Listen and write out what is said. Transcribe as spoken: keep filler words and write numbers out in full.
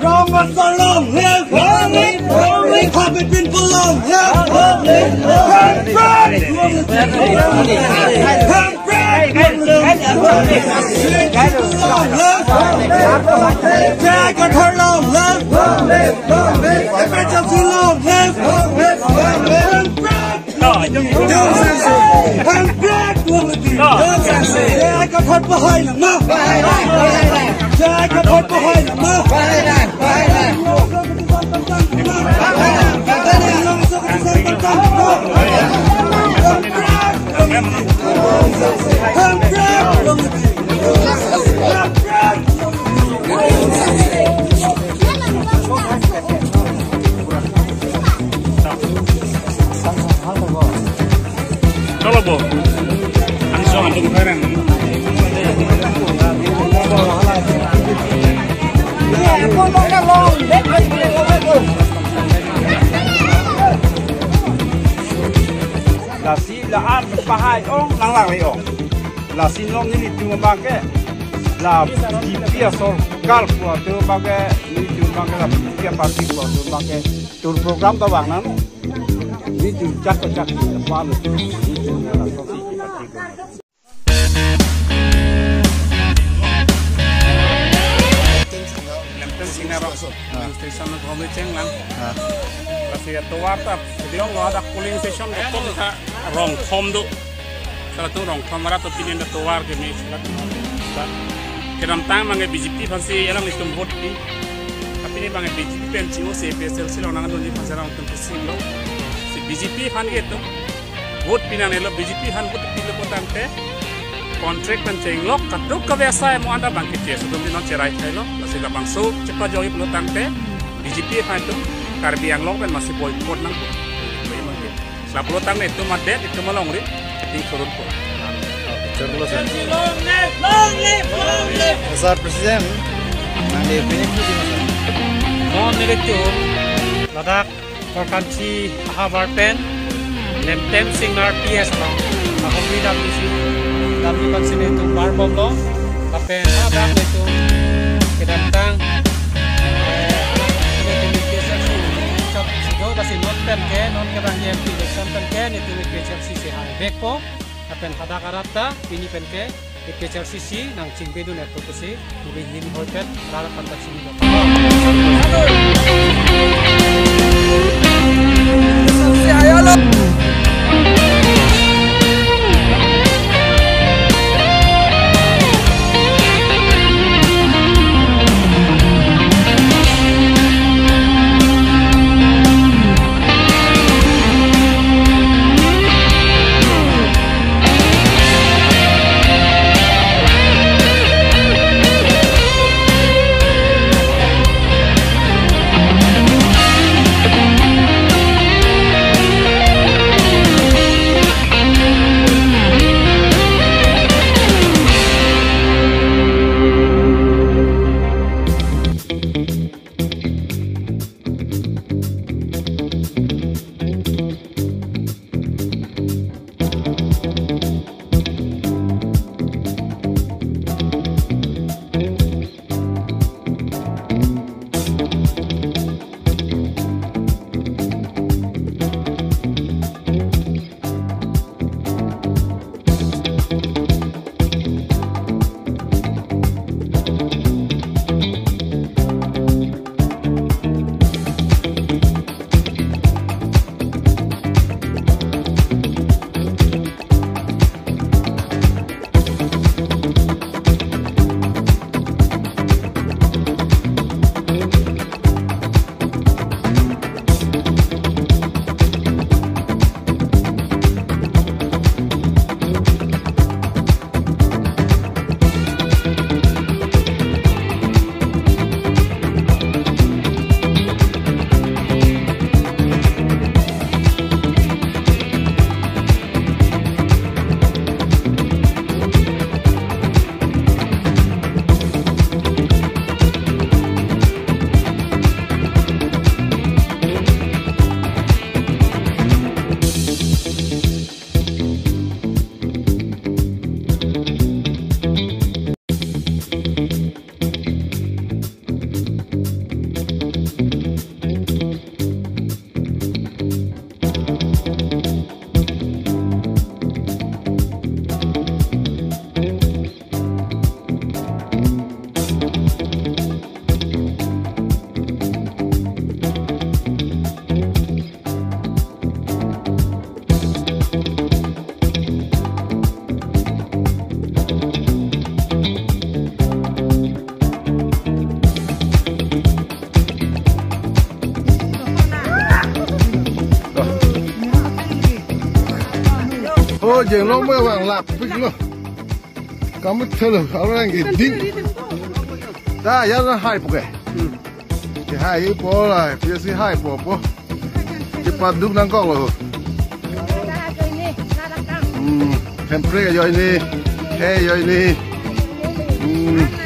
Rong Asar long live! Long live! Long live! Habit Binpur long live! Long live! Long live! Long live! Long live! J I Kathar long live! Long live! Long live! F H L C long live! Long live! Long live! Long live! J I Kathar pahai lang ma! J I Kathar pahai lang ma! Kalau bo, langsung antum keren. Lasi la-an pahai ong, nang lang le ong. Lasi non nelitum abang ke, la B J P asorkar pu atum abang ke, nelitum abang ke la B J P aparty pu atum abang ke, tour program ta vang nang. Ni jun chak chak ni pa lo. Ni jun na la so si ki pati ko. Lemten Singnar, ah, polling station lo, Dhomri chenglang. Ah. Lasi atovar ta, Shillong lo ada polling station, betul sa Rongthom do. Kalau tu Rongthom arat tu pini atovar ke me, sila tu. Kedamtang abang ke B J P aphansi alanglitum vote pi. Tapi pini abang ke B J P pen C O C, A P H L C along nangdunji aphansi alanglitum pisi lo. Si B J P aphan ke tu vote pinangnelo, B J P aphan vote pilo putangte contract pen chenglok kadokave asai mo anta abang ke case atum non cherai thailo. Lasi labangso chepajoi pulotangte B J P aphan atum Karbi Anglong pen masi boycott nang. Lapulo tangte itum adet, itum alongri, ting turun po. Long live, long live, long live. Sir President, nangli opinion kopi, sir? Non nelitum ladak Korkanthi ahavar pen Lemten Singnar P S along ahomri damji, damji aphansi nelitum varbomlo. Lapen hadak nelitum kedamtang, eh, nelitum A P H L C chot sido, lasi non pen ke, non kevangji M P election pen ke nelitum A P H L C si hang vekpo. Lapen hadak arat ta pini pen ke A P H L C si nangchingpedun-etpo pusi, neli hin hoipet rat aphan ta chinilo. Oh, jenglong me vang lak pik lo. Kamu thelo, orang ke din. Ta, ya na hai po ke. Ke hai po la, P S C hai po po. Ke paduk nangkok lo. Hmm, hempre yo ini. Hey, yo ini. Hmm.